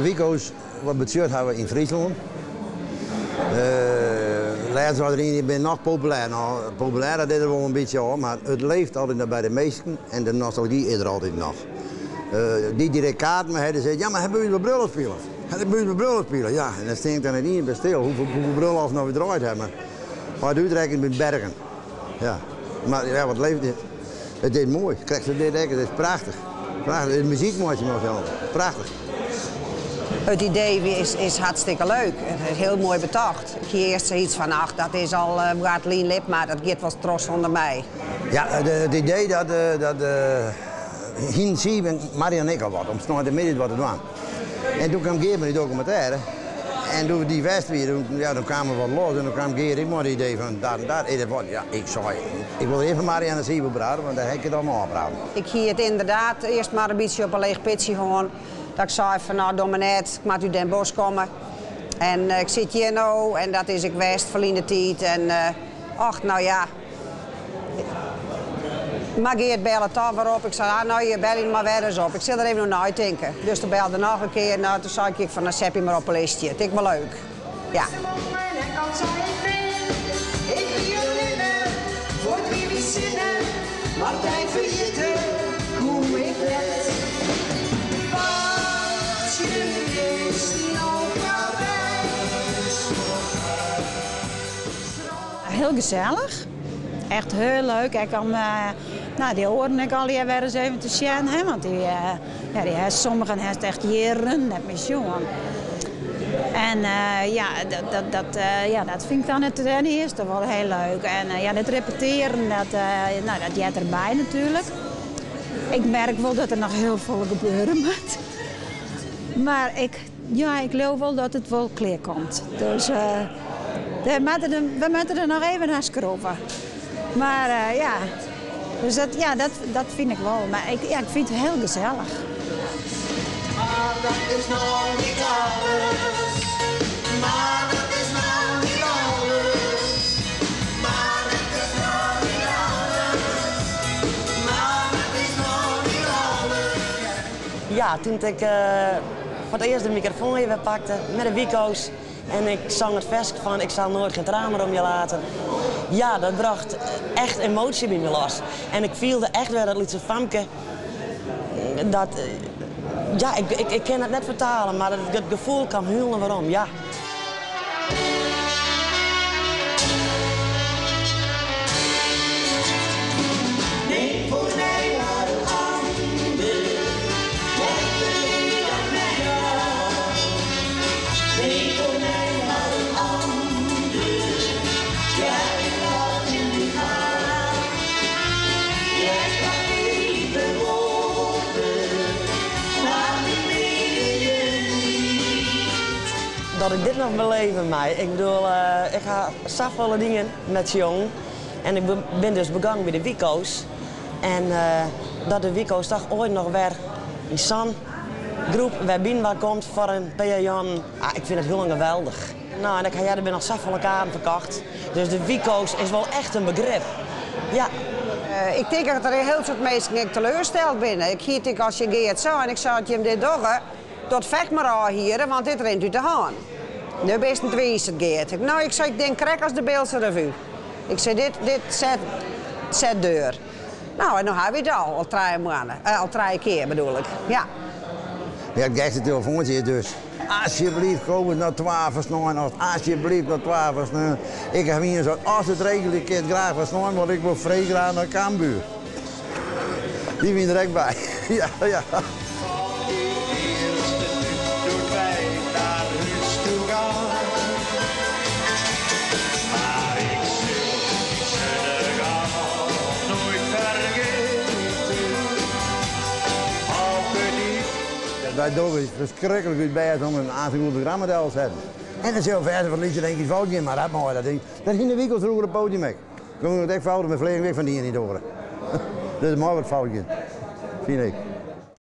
De Wiko's wat betsjut hawwe yn Fryslân. Lêst waard der ien, dy binne noch populêr. No, populêr dat is der wol in bytsje ôf, mar it leeft altyd noch by de minsken en de nostalgy is der altyd noch. Dy't direkt kaarten mei hawwe, dy sizze, ja mar ha by ús by brulloft spile. Ha by ús by brulloft spile, ja. En dan stean ik dan net ien by stil, hoefolle brulloften oft wy draaid hawwe. Mar as it útrekkene binne bergen. Ja, mar ja, wat leeft dit? It is moai, krekt sa dit ek, it is prachtich. Prachtich, de muzyk meitsje mei elkoar, prachtich. It idee is, is hartstikke leuk. It is hiel moai betocht. Ik hie earst sayts fan, ach, dat is al wat lyn lib, mar dat giet wol troch sûnder my. Ja, it idee dat, dat hienen Siep en Marian en ik al wat, om sneintemiddei wat te dwaan. En doe kaam Geart mei dy dokumintêre. En doe't dy west wie, doe, ja, doe kaam der wat los en doe kaam Geart ek mei it idee fan dat en dat. Is wat, ja, ik sei, ik wol earst mei Marian en Siebe prate, want dêr ha ik it al mei ôfpraat. Ik hie it ynderdaad earst mar in bytsje op in leech pitsje hân. Dat ik sei fan no, doch mar net, ik moat út Den Bosch komme. En ik sit hjir no en dat is ek west ferline tiid. En och, no ja. Mar Geart belle toch wer op. Ik sei, ah, no, je belje mar wer ris op. Ik sil der even oer neitinke. Dus toen belde er noch in kear. No, toen sei ik fan, dan set my mar op 'e listje. It is wol leuk. Ja. Hiel gesellich. Echt hiel leuk. Ek om no, dy oaren ek allegear wer ris even te sjen. Hè? Want dy, ja, dy hast, sommigen hast echt jierren net mear sjoen. En ja, dat, dat, dat, ja, dat fyn ik dan it ten earste wol hiel leuk. En ja, dit repetearen, dat, no, dat heart derby natuerlik. Ik merk wol dat der noch hiel folle gebeure moat. Mar ik, ja, ik leau wol dat it wol klear komt. Dus we moatte der, we moatte der noch even oan skroeve. Mar ja, dus dat, ja, dat, dat fyn ik wol. Mar ik, ja, ik fyn it hiel gesellich. Maar dat is nog niet alles. Maar dat is nog niet alles. Maar dat is nog niet alles. Maar dat is nog niet alles. Ja, toen ik foar it earst de mikrofoan even pakte mei de Wiko's en ik song it ferske fan Ik zal nooit geen traan meer om je laten. Ja, dat brocht echt emoasje by my los. En ik fielde echt wer dat lytse famke dat, ja, ik, ik, ik kin it net fertale, mar it gefoel kaam hielendal werom, ja. Neem voor mij maar een ander, want wil dat mij aan. Neem voor mij maar een ander, jij laat je nu gaan. Jij sprak lieve woorden, maar die meen je niet. Dat ik dit noch beleve mei. Ik bedoel, ik ha safolle dingen met sjongen. En ik bin dus begûn by de Wiko's. En dat de Wiko's toch oait noch wer yn sa'n groep wer byinoar komt foar in pear jûnen. Ah, ik fyn it hiel geweldich. No, en ik ha heard, der binne al safolle kaarten ferkocht. Dus de Wiko's is wol echt in begrip. Ja. Ik tink dat der in hiel soad minsken ek teleursteld binne. Ik hie it ek al tsjin Geart sein. Ik sei, as jim dit dogge, Docht fet mar ôfhiere, want dit rint út de hân. No bist in twiisert, Geart. No, ik sei, ik tink krekt as de Bildtse Revue. Ik sei, dit, dit set, set deur. No, en no ha wy it al, al trije moanne, al trije kear bedoel ik. Ja. Ja, it gekste telefoantsje is dus, Asjebleaft, kom ris nei twa foar snein of asjebleaft nei twa foar sneon. Ik haw ien sein, as it regelje kin, graach foar snein, want ik wol freed graach nei Cambuur. Dy wie der ek by. Ja, ja. Wy dogge ús ferskriklik ús bêst om in aardich goed programma del te setten. En dan sil fêst wat lytse dinkjes fout gean, mar dat mei, dat ding. Dat hiene de Wiko's froeger op it podium ek. Gongen it ek fout, we fleagen ek fan de ien yn de oare. Dus it mei wat fout gean, fyn ik.